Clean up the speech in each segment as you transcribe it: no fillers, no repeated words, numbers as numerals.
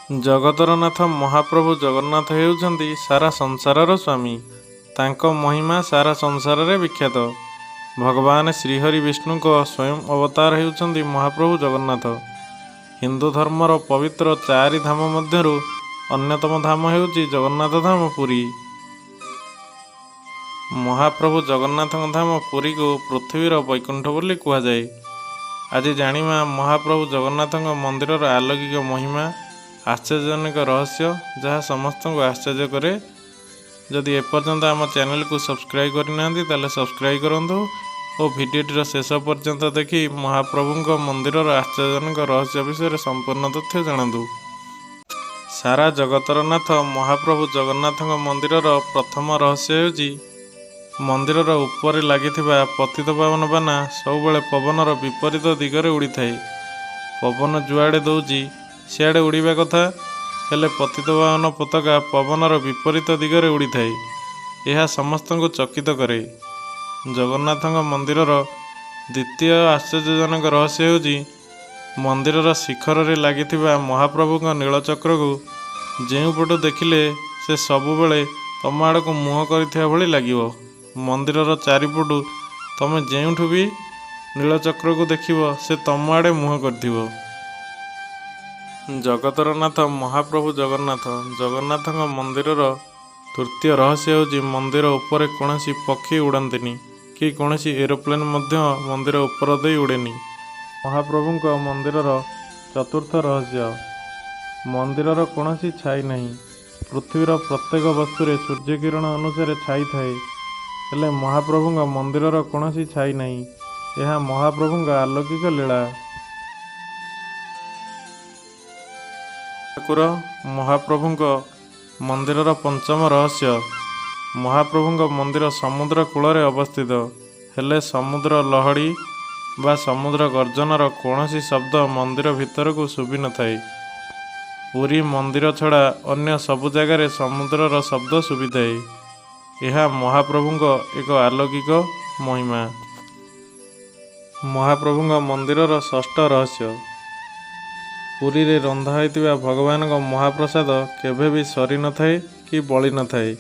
ଜଗତର ନାଥ ମହାପ୍ରଭୁ ଜଗନ୍ନାଥ ହେଉଛନ୍ତି ସାରା ସଂସାରର ସ୍ୱାମୀ। ତାଙ୍କ ମହିମା ସାରା ସଂସାରରେ ବିଖ୍ୟାତ। ଭଗବାନ ଶ୍ରୀହରି ବିଷ୍ଣୁଙ୍କ ସ୍ୱୟଂ ଅବତାର ହେଉଛନ୍ତି ମହାପ୍ରଭୁ ଜଗନ୍ନାଥ। ହିନ୍ଦୁ ଧର୍ମର ପବିତ୍ର ଚାରି ଧାମ ମଧ୍ୟରୁ ଅନ୍ୟତମ ଧାମ ହେଉଛି ଜଗନ୍ନାଥ ଧାମ ପୁରୀ। ମହାପ୍ରଭୁ ଜଗନ୍ନାଥଙ୍କ ଧାମ ପୁରୀକୁ ପୃଥିବୀର ବୈକୁଣ୍ଠ ବୋଲି କୁହାଯାଏ। ଆଜି ଜାଣିବା ମହାପ୍ରଭୁ ଜଗନ୍ନାଥଙ୍କ ମନ୍ଦିରର ଆଲୌକିକ ମହିମା, ଆଶ୍ଚର୍ଯ୍ୟଜନକ ରହସ୍ୟ, ଯାହା ସମସ୍ତଙ୍କୁ ଆଶ୍ଚର୍ଯ୍ୟ କରେ। ଯଦି ଏପର୍ଯ୍ୟନ୍ତ ଆମ ଚ୍ୟାନେଲକୁ ସବସ୍କ୍ରାଇବ୍ କରିନାହାନ୍ତି, ତାହେଲେ ସବସ୍କ୍ରାଇବ୍ କରନ୍ତୁ ଓ ଭିଡ଼ିଓଟିର ଶେଷ ପର୍ଯ୍ୟନ୍ତ ଦେଖି ମହାପ୍ରଭୁଙ୍କ ମନ୍ଦିରର ଆଶ୍ଚର୍ଯ୍ୟଜନକ ରହସ୍ୟ ବିଷୟରେ ସମ୍ପୂର୍ଣ୍ଣ ତଥ୍ୟ ଜାଣନ୍ତୁ। ସାରା ଜଗତର ନାଥ ମହାପ୍ରଭୁ ଜଗନ୍ନାଥଙ୍କ ମନ୍ଦିରର ପ୍ରଥମ ରହସ୍ୟ ହେଉଛି, ମନ୍ଦିରର ଉପରେ ଲାଗିଥିବା ପତିତପାବନ ବାନା ସବୁବେଳେ ପବନର ବିପରୀତ ଦିଗରେ ଉଡ଼ିଥାଏ। ପବନ ଯୁଆଡ଼େ ଦେଉଛି, ସିଆଡ଼େ ଉଡ଼ିବା କଥା। ହେଲେ ପତିତପାବନ ପତାକା ପବନର ବିପରୀତ ଦିଗରେ ଉଡ଼ିଥାଏ। ଏହା ସମସ୍ତଙ୍କୁ ଚକିତ କରେ। ଜଗନ୍ନାଥଙ୍କ ମନ୍ଦିରର ଦ୍ୱିତୀୟ ଆଶ୍ଚର୍ଯ୍ୟଜନକ ରହସ୍ୟ ହେଉଛି, ମନ୍ଦିରର ଶିଖରରେ ଲାଗିଥିବା ମହାପ୍ରଭୁଙ୍କ ନୀଳଚକ୍ରକୁ ଯେଉଁପଟୁ ଦେଖିଲେ ସେ ସବୁବେଳେ ତମ ଆଡ଼କୁ ମୁହଁ କରିଥିବା ଭଳି ଲାଗିବ। ମନ୍ଦିରର ଚାରିପଟୁ ତମେ ଯେଉଁଠୁ ବି ନୀଳଚକ୍ରକୁ ଦେଖିବ, ସେ ତମ ଆଡ଼େ ମୁହଁ କରିଥିବ। ଜଗତର ନାଥ ମହାପ୍ରଭୁ ଜଗନ୍ନାଥ। ଜଗନ୍ନାଥଙ୍କ ମନ୍ଦିରର ତୃତୀୟ ରହସ୍ୟ ହେଉଛି, ମନ୍ଦିର ଉପରେ କୌଣସି ପକ୍ଷୀ ଉଡ଼ନ୍ତିନି କି କୌଣସି ଏରୋପ୍ଲେନ୍ ମଧ୍ୟ ମନ୍ଦିର ଉପର ଦେଇ ଉଡ଼େନି। ମହାପ୍ରଭୁଙ୍କ ମନ୍ଦିରର ଚତୁର୍ଥ ରହସ୍ୟ, ମନ୍ଦିରର କୌଣସି ଛାଇ ନାହିଁ। ପୃଥିବୀର ପ୍ରତ୍ୟେକ ବସ୍ତୁରେ ସୂର୍ଯ୍ୟକିରଣ ଅନୁସାରେ ଛାଇ ଥାଏ। ହେଲେ ମହାପ୍ରଭୁଙ୍କ ମନ୍ଦିରର କୌଣସି ଛାଇ ନାହିଁ। ଏହା ମହାପ୍ରଭୁଙ୍କ ଆଲୌକିକ ଲୀଳା। ଠାକୁର ମହାପ୍ରଭୁଙ୍କ ମନ୍ଦିରର ପଞ୍ଚମ ରହସ୍ୟ, ମହାପ୍ରଭୁଙ୍କ ମନ୍ଦିର ସମୁଦ୍ର କୂଳରେ ଅବସ୍ଥିତ। ହେଲେ ସମୁଦ୍ର ଲହଡ଼ି ବା ସମୁଦ୍ର ଗର୍ଜନର କୌଣସି ଶବ୍ଦ ମନ୍ଦିର ଭିତରକୁ ଶୁଭିନଥାଏ। ପୁରୀ ମନ୍ଦିର ଛଡ଼ା ଅନ୍ୟ ସବୁ ଜାଗାରେ ସମୁଦ୍ରର ଶବ୍ଦ ଶୁଭିଥାଏ। ଏହା ମହାପ୍ରଭୁଙ୍କ ଏକ ଆଲୌକିକ ମହିମା। ମହାପ୍ରଭୁଙ୍କ ମନ୍ଦିରର ଷଷ୍ଠ ରହସ୍ୟ, ପୁରୀରେ ରନ୍ଧା ହୋଇଥିବା ଭଗବାନଙ୍କ ମହାପ୍ରସାଦ କେବେ ବି ସରିନଥାଏ କି ବଳି ନଥାଏ।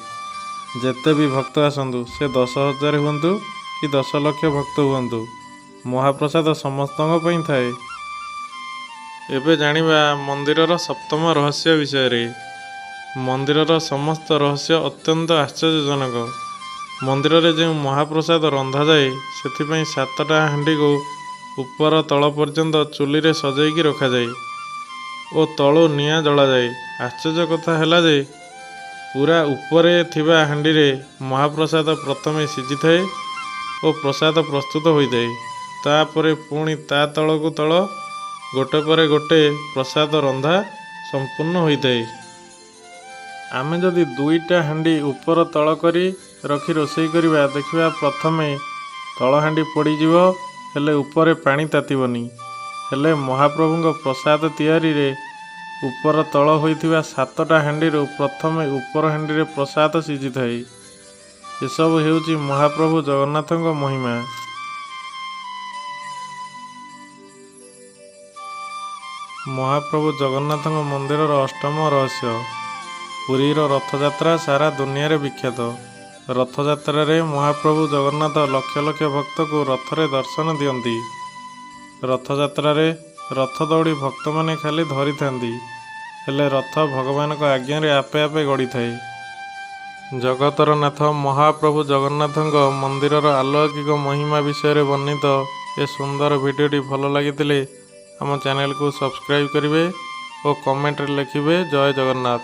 ଯେତେ ବି ଭକ୍ତ ଆସନ୍ତୁ, ସେ 10,000 ହୁଅନ୍ତୁ କି 10 ଲକ୍ଷ ଭକ୍ତ ହୁଅନ୍ତୁ, ମହାପ୍ରସାଦ ସମସ୍ତଙ୍କ ପାଇଁ ଥାଏ। ଏବେ ଜାଣିବା ମନ୍ଦିରର ସପ୍ତମ ରହସ୍ୟ ବିଷୟରେ। ମନ୍ଦିରର ସମସ୍ତ ରହସ୍ୟ ଅତ୍ୟନ୍ତ ଆଶ୍ଚର୍ଯ୍ୟଜନକ। ମନ୍ଦିରରେ ଯେଉଁ ମହାପ୍ରସାଦ ରନ୍ଧାଯାଏ, ସେଥିପାଇଁ ସାତଟା ହାଣ୍ଡିକୁ ଉପର ତଳ ପର୍ଯ୍ୟନ୍ତ ଚୁଲିରେ ସଜେଇକି ରଖାଯାଏ ଓ ତଳୁ ନିଆଁ ଜଳାଯାଏ। ଆଶ୍ଚର୍ଯ୍ୟ କଥା ହେଲା ଯେ, ପୁରା ଉପରେ ଥିବା ହାଣ୍ଡିରେ ମହାପ୍ରସାଦ ପ୍ରଥମେ ସିଝିଥାଏ ଓ ପ୍ରସାଦ ପ୍ରସ୍ତୁତ ହୋଇଥାଏ। ତାପରେ ପୁଣି ତା ତଳକୁ ତଳ ଗୋଟେ ପରେ ଗୋଟେ ପ୍ରସାଦ ରନ୍ଧା ସମ୍ପୂର୍ଣ୍ଣ ହୋଇଥାଏ। ଆମେ ଯଦି ଦୁଇଟା ହାଣ୍ଡି ଉପର ତଳ କରି ରଖି ରୋଷେଇ କରିବା, ଦେଖିବା ପ୍ରଥମେ ତଳ ହାଣ୍ଡି ପୋଡ଼ିଯିବ, ହେଲେ ଉପରେ ପାଣି ତାତିବନି। ହେଲେ ମହାପ୍ରଭୁଙ୍କ ପ୍ରସାଦ ତିଆରିରେ ଉପର ତଳ ହୋଇଥିବା ସାତଟା ହାଣ୍ଡିରୁ ପ୍ରଥମେ ଉପର ହାଣ୍ଡିରେ ପ୍ରସାଦ ସିଝିଥାଏ। ଏସବୁ ହେଉଛି ମହାପ୍ରଭୁ ଜଗନ୍ନାଥଙ୍କ ମହିମା। ମହାପ୍ରଭୁ ଜଗନ୍ନାଥଙ୍କ ମନ୍ଦିରର ଅଷ୍ଟମ ରହସ୍ୟ, ପୁରୀର ରଥଯାତ୍ରା ସାରା ଦୁନିଆରେ ବିଖ୍ୟାତ। ରଥଯାତ୍ରାରେ ମହାପ୍ରଭୁ ଜଗନ୍ନାଥ ଲକ୍ଷ ଲକ୍ଷ ଭକ୍ତଙ୍କୁ ରଥରେ ଦର୍ଶନ ଦିଅନ୍ତି। ରଥଯାତ୍ରାରେ ରଥ ଦଉଡ଼ି ଭକ୍ତମାନେ ଖାଲି ଧରିଥାନ୍ତି, ହେଲେ ରଥ ଭଗବାନଙ୍କ ଆଜ୍ଞାରେ ଆପେ ଆପେ ଗଡ଼ିଥାଏ। ଜଗତର ନାଥ ମହାପ୍ରଭୁ ଜଗନ୍ନାଥଙ୍କ ମନ୍ଦିରର ଆଲୌକିକ ମହିମା ବିଷୟରେ ବର୍ଣ୍ଣିତ ଏ ସୁନ୍ଦର ଭିଡ଼ିଓଟି ଭଲ ଲାଗିଥିଲେ ଆମ ଚ୍ୟାନେଲକୁ ସବସ୍କ୍ରାଇବ୍ କରିବେ ଓ କମେଣ୍ଟରେ ଲେଖିବେ ଜୟ ଜଗନ୍ନାଥ।